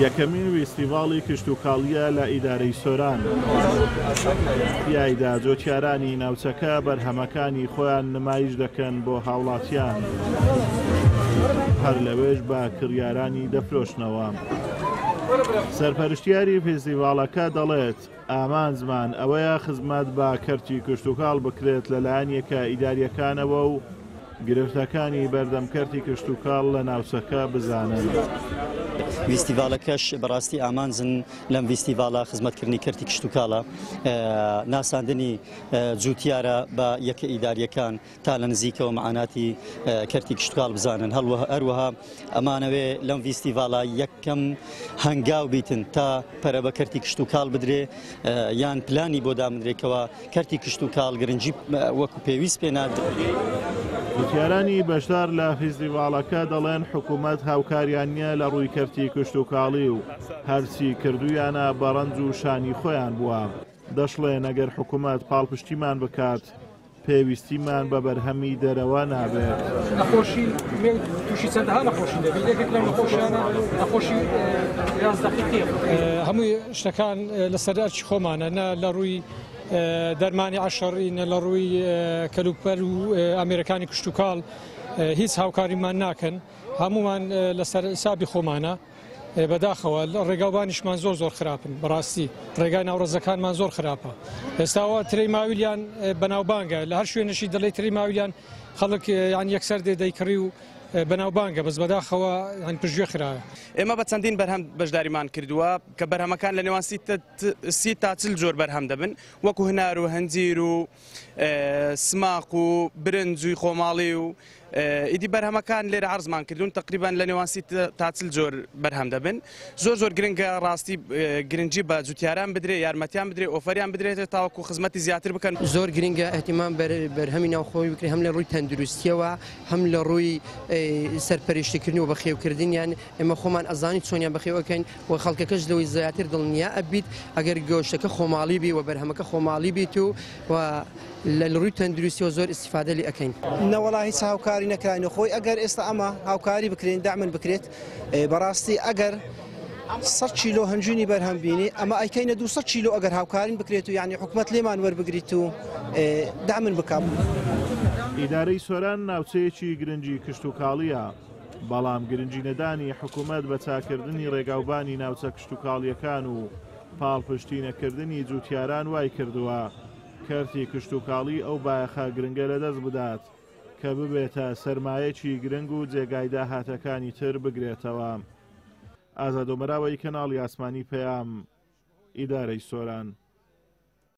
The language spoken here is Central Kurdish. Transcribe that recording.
یەکەمین ویستیڤاڵی کشتوکاڵییە لە ئیدارەی سۆران. تیایدا جۆتیارانی ناوچەکە بەرهەمەکانی خۆیان نمایش دەکەن بۆ هاوڵاتیان. هەر لەوێش بە کڕیارانی دەفرۆشنەوە. سەرپەرشتیاری فیستیڤاڵەکە دەڵێت، ئامانجمان ئەوەیە خزمەت بە کەرتی کشتوکاڵ بکرێت لەلایەن یەکە ئیدارییەکانەوە و گرفتەکانی بەردەم کەرتی کشتوکاڵ لە ناوچەکە بزانن. ڤیستیڤاڵەکەش بەڕاستی ئامانجن لەم ڤیستیڤاڵە خزمەتکردنی کەرتی کشتوکاڵە، ناساندنی جوتیارە بە یەکە ئیدارییەکان، تا لە نزیکەوە مەعاناتی کەرتی کشتوکاڵ بزانن، هەروەها ئەمانەوێ لەم ڤیستیڤاڵە یەکەم هەنگاو بیتن تا پەرە بە کەرتی کشتوکاڵ بدرێ یان پلانی بۆ دابنرێ کەوا کەرتی کشتوکاڵ گرنگی وەکو پێویست پێ نادرێ. جوتیارانی بەشدار لە فیستیڤاڵەکە دەڵێن حکومەت هاوکاریان نییە لە ڕووی کەرتی کشتوکاڵی و هەرچی کردوویانە بە ڕەنج و شانی خۆیان بووە، دەشڵێن ئەگەر حکومەت پاڵپشتیمان بکات پێویستیمان بە بەرهەمی دەرەوە نابێت. نەخۆشی مێو تووشی چەندەها نەخۆشی دەبیت، یەکێک لەو نەخۆشیانە نەخۆشی ریاز دەقیقیە. هەمووی شتەکان لەسەر ئەرکی خۆمانە، نە لە ڕووی دەرمانی عەشەڕی، نە لە ڕووی کەلوپەل و ئامێرەکانی کشتوکاڵ هیچ هاوکاریمان ناکەن، هەموومان لەسەر حیسابی خۆمانە. بەداخەوە ڕێگاوبانیشمان زۆر زۆر خراپن بەڕاستی ڕێگای ناوڕەزەکانمان زۆر خراپە ئێستاوە ترەی ماویلیان بەناوبانگە لە هەر شوێنشی دەڵێ ترەی ماویلیان خەڵک یان یەکسەر دێ دەیکڕی و بەناوبانگە بەس بەداخەوە یان پشتگوێ خراوە. ئێمە بە چەندین بەرهەم بەشداریمان کردووە کە بەرهەمەکان لە نێوان 30 تا 40 جۆر بەرهەم دەبن وەکو هەنار و هەنجیر و سماق و برنج و خۆماڵی و ئیدی بەرهەمەکان لێرە عەرزمان کردوون تەقریبەن لە نێوان 30 تا 40 جۆر بەرهەم دەبن زۆر زۆر گرنگە ڕاستی گرنگی بە جوتیاران بدرێ یارمەتیان بدرێ ئۆفەریان بدرێت تاوەکو خزمەتی زیاتر بکەن. زۆر گرنگە ئیهتیمام بەرهەمی ناوخۆی بکرێت هەم لە ڕووی تەندروستیەوە هەم لە ڕووی سەرپەرشتیکردن و بەخێوکردنیان ئێمە خۆمان ئەزانین چۆنیان بەخێو ئەکەین و خەڵکەکەش لەوەی زیاتر دڵنیا ئەبیت ئەگەر گۆشتەکە خۆماڵی بی و بەرهەمەکە خۆماڵی بیت و و لە ڕووی تەندروستیەوە زۆر ئیستیفادە لێ ئەکەین. نەوەڵا هیچ هاوکاری نەکراین و خۆی ئەگەر ئێستا ئەمە هاوکاری بکرێن دەعمن بکرێت بەڕاستی ئەگەر 100 کیلۆ هەنجوینی بەرهەم بینی ئەمە ئەیکەینە 200 کیلۆ ئەگەر هاوکارین بکرێت و یعنی حکومەت لێمان وەربگریت و دەعمن بکات. ئیدارەی سۆران ناوچەیەکی گرنگی کشتوکاڵییە، بەڵام گرنگی نەدانی حکومەت بە چاککردنی ڕێگاوبانی ناوچە کشتوکاڵییەکان و پاڵپشتی نەکردنی جوتیاران وایکردووە کەرتی کشتوکاڵی ئەو بایەخە گرنگە لەدەست بدات کە ببێتە سەرمایەکی گرنگ و جێگای داهاتەکانی تر بگرێتەوە. ئازاد ئۆمەراوەی کەناڵی ئاسمانی پەیام، ئیدارەی سۆران.